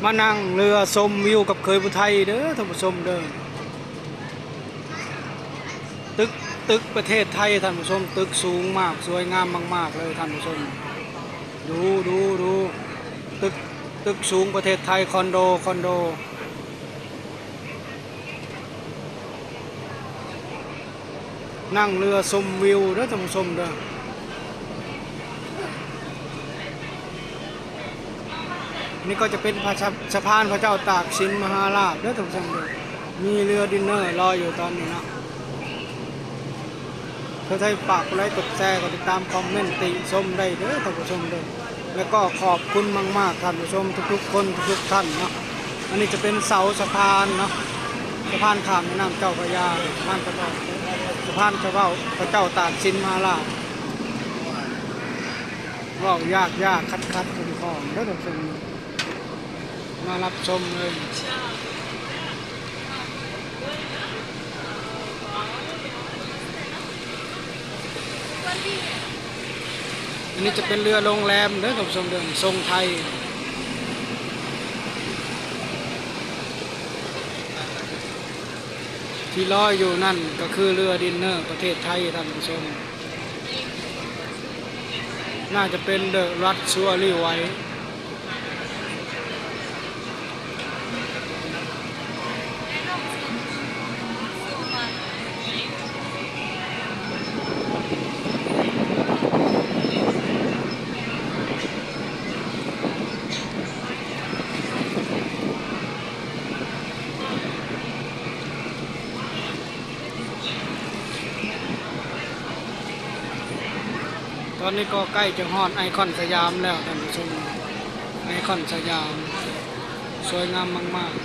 ມານັ່ງເຮືອຊົມວິວກັບເຂີຍຜູ້ໄທເດີທ່ານຜູ້ຊົມເດີ. ຕຶກ ຕຶກປະເທດໄທທ່ານຜູ້ຊົມ, ຕຶກສູງມາກ, ສວຍງາມມາກໆເລີຍທ່ານຜູ້ຊົມ. ດູ ດູ ດູ ຕຶກ ຕຶກສູງປະເທດໄທ, ຄອນໂດ ຄອນໂດ. ນັ່ງເຮືອຊົມວິວເດີທ່ານຜູ້ຊົມເດີ. ນີ້ກໍຈະເປັນພະ ສະ ສະພານພະເຈົ້າຕາກສິນມະຫາລາດເດີທ່ານຜູ້ຊົມເດີ. ມີເຮືອດິນເນີລໍຢູ່ຕອນນີ້ເນາະ. ເພື່ອໃຫ້ຝາກກົດໄລກົດແຊ ກົດຕິດຕາມ ຄອມເມັນຕິຊົມໄດ້ເດີທ່ານຜູ້ຊົມເດີ. ແລ້ວກໍຂອບຄຸນມາກໆທ່ານຜູ້ຊົມທຸກໆຄົນທຸກໆທ່ານເນາະ. ອັນນີ້ຈະເປັນເສົາສະພານເນາະ, ສະພານຂ້າມແມ່ນ້ຳເຈົ້າພະຍາ, ສະພານພະເຈົ້າ ສະພານພະເຈົ້າ ພະເຈົ້າຕາກສິນມະຫາລາດ. ເວົ້າຍາກໆ ຂັດໆ ຂ້ອງໆເດີທ່ານຜູ້ຊົມ, ມາຮັບຊົມເລີຍ. ອັນນີ້ຈະເປັນເຮືອໂຮງແຮມເດີທ່ານຜູ້ຊົມເດີ, ຊົງໄທ. ທີ່ລອຍຢູ່ນັ້ນກໍຄືເຮືອດິນເນີປະເທດໄທທ່ານຜູ້ຊົມ. ໜ້າຈະເປັນເດີຣັດຊັວລີໄວ. ຕອນນີ້ກໍໃກ້ຈະຮອດໄອຄອນສະຫຍາມແລ້ວທ່ານຜູ້ຊົມ, ໄອຄອນສະຫຍາມສວຍງາມມາກໆ.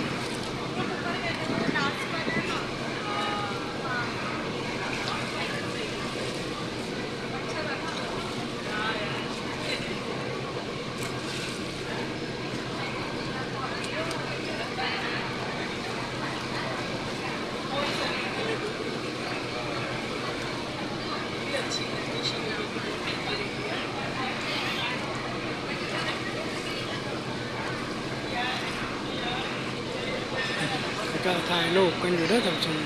ເຂົາເຈົ້າຖ່າຍຮູບກັນຢູ່ເດີທ່ານຜູ້ຊົມ.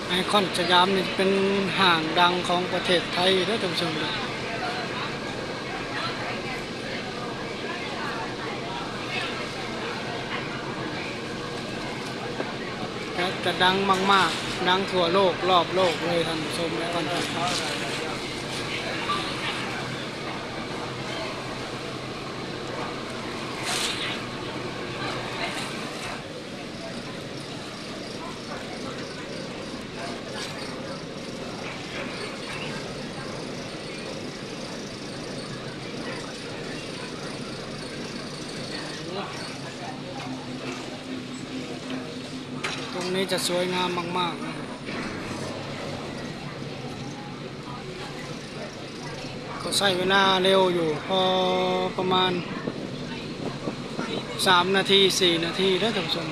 ໄອຄອນສະຫຍາມນີ້ເປັນຫ້າງດັງຂອງປະເທດໄທເດີທ່ານຜູ້ຊົມເດີ, ຈະ ຈະດັງມາກໆ ດັງທົ່ວໂລກ ລອບໂລກເລີຍທ່ານຜູ້ຊົມ, ໄອຄອນສະຫຍາມ. ຕົງນີ້ຈະສວຍງາມມາກໆ ເນາະ. ກໍໃຊ້ເວລາເລັວຢູ່ ພໍປະມານສາມນາທີ ສີ່ນາທີເດີທ່ານຜູ້ຊົມ.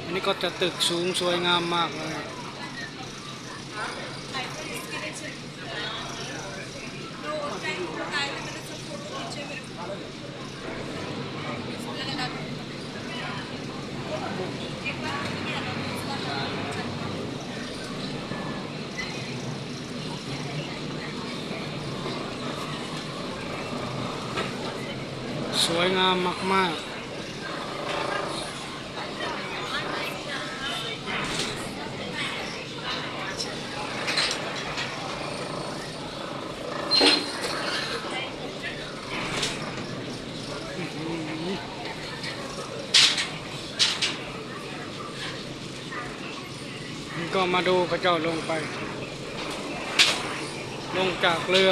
ອັນນີ້ກໍຈະຕຶກສູງສວຍງາມມາກເລີຍ. ສວຍງາມມາກໆ. ນີ້ກໍມາດູເຂົາເຈົ້າລົງໄປ ລົງຈາກເຮືອ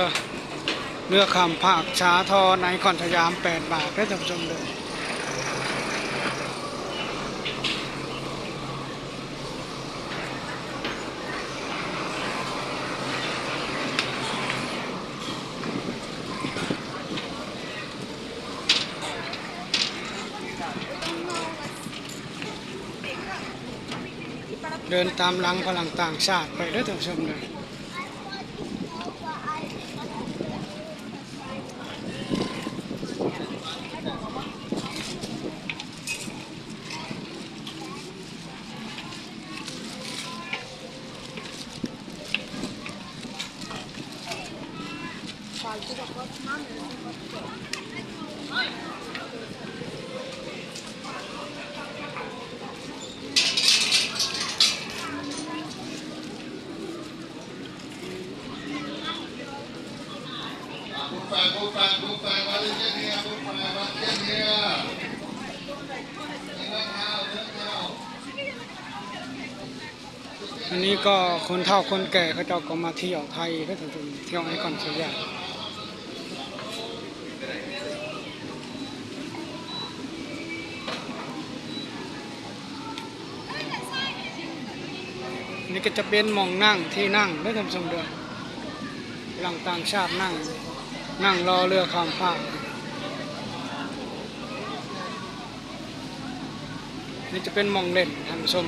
ເຮືອຂ້າມຟາກສາທອນໄອຄອນສະຫຍາມ ແປດບາດເດີທ່ານຜູ້ຊົມເດີ. ເດີນຕາມຫຼັງຝຣັ່ງຕ່າງຊາດໄປເດີທ່ານຜູ້ຊົມເດີ. ອັນນີ້ກໍຄົນເຖົ້າຄົນແກ່ເຂົາເຈົ້າກໍມາທ່ຽວໄທເດີທ່ານຜູ້ຊົມ ທ່ຽວໄອຄອນສະຫຍາມ. ນີ້ກໍຈະເປັນໝ່ອງນັ່ງ ທີ່ນັ່ງເດີທ່ານຜູ້ຊົມເດີ ຫຼັງຕ່າງຊາດນັ່ງ ນັ່ງລໍເຮືອຂ້າມຟາກ. ນີ້ຈະເປັນໝ່ອງຫຼິ້ນທ່ານຜູ້ຊົມ.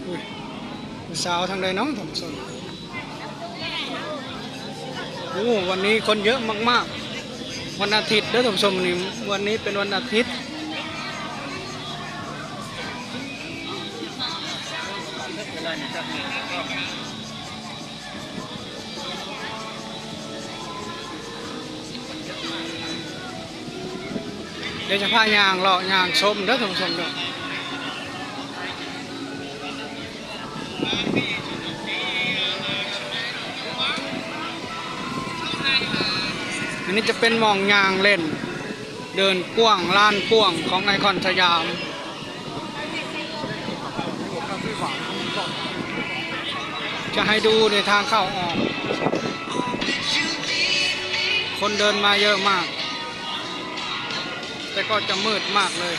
ອຸ້ຍ ຜູ້ສາວທາງໃດເນາະທ່ານຜູ້ຊົມ. ໂອ້ ວັນນີ້ຄົນເຍອະມາກໆ ວັນອາທິດເດີທ່ານຜູ້ຊົມ ນີ້ ວັນນີ້ເປັນວັນອາທິດ. ດຽວຈະພາຍ່າງເລາະຍ່າງຊົມເດີທ່ານຜູ້ຊົມເດີ. ອັນນີ້ຈະເປັນໝ່ອງຍ່າງຫຼິ້ນ ເດີ່ນກວ້າງ ລານກວ້າງຂອງໄອຄອນສະຫຍາມ. ຈະໃຫ້ດູໃນທາງເຂົ້າອອກ ຄົນເດີນມາເຍອະມາກ ແຕ່ກໍຈະມືດມາກເລີຍ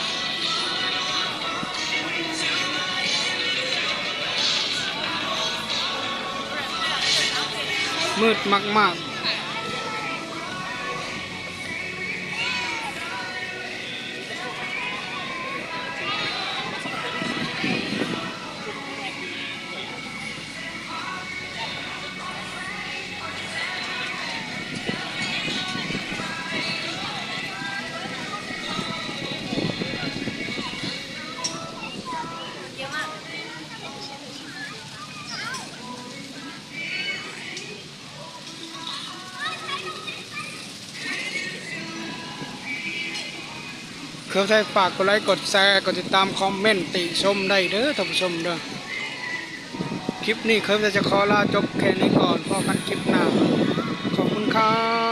ມືດມາກໆ. ເຄີຍໃສ່ ຝາກກົດໄລ ກົດແຊ ກົດຕິດຕາມ ຄອມເມັນຕິຊົມໄດ້ເດີທ່ານຜູ້ຊົມເດີ. ຄລິບນີ້ເຄີຍຈະຂໍລາຈົບແຄ່ນີ້ກ່ອນ ພໍ້ກັນຄລິບໜ້າ ຂອບຄຸນຄັບ.